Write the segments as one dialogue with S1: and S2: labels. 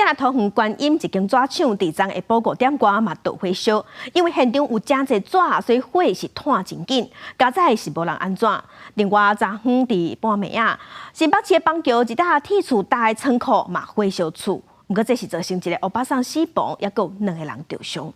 S1: 今日桃園觀音一間紙廠，佇昨下晡5點外嘛著火燒，因為現場有誠濟紙，所以火是湠真緊。佳哉是無人按怎。另外，昨昏佇半暝仔，新北市的板橋一棟鐵厝大倉庫嘛火燒厝，毋過這是造成一个歐巴桑死亡，抑閣有兩个人著傷。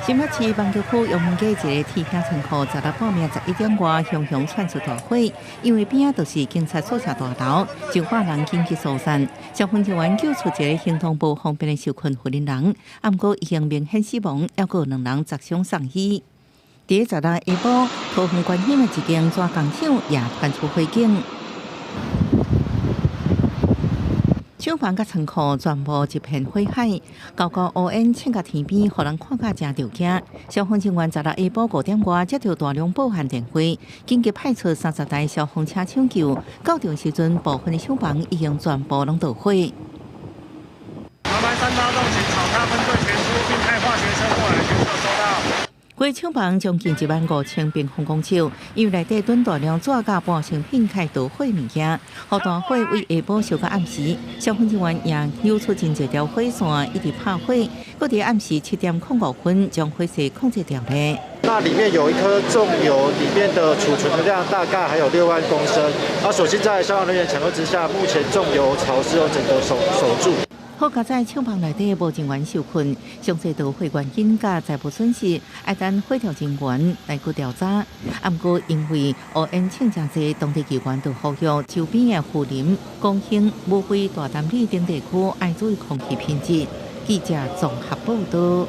S2: 新北市板橋區陽明街一個鐵瓦倉庫，昨昏半暝11點外，熊熊竄出大火，因為邊仔就是警察宿舍大樓，上百人緊急疏散。消防人員救出一个行動無方便的受困婦人，毋過已經明顯死亡，抑閣有兩人砸傷送醫。佇昨日下晡，桃園觀音的一間紙工廠也傳出火警。廠房佮倉庫全部一片火海，厚厚烏煙衝到天邊，予人看甲誠著驚。消防人員昨日下晡5點外接到大量報案電話，緊急派出30台消防車搶救。到場時陣，部分的廠房已經全部攏著火。
S3: 麻煩三八洞警草咖分隊全出，並派化學車過來檢測，收到。
S2: 規廠房將近1萬5千平方公尺，因為內底囤大量紙佮半成品佮著火物件，予大火為下晡燒到暗時。消防人員也扭出真濟條火線，一直拍火，閣佇暗時7點05分將火勢控制牢咧。
S4: 那裡面有一顆重油，裡面的儲存的量大概還有6萬公升。那所幸在消防人員搶救之下，目前重油槽是有整個守住。
S2: 好佳哉廠房內底無人員受困，詳細著火原因佮財物損失，愛等火調人員來去調查。毋過因為烏煙衝誠濟，當地機關就呼籲周邊的富林、光興、武輝、大潭里等地區愛注意空氣品質。記者綜合報導。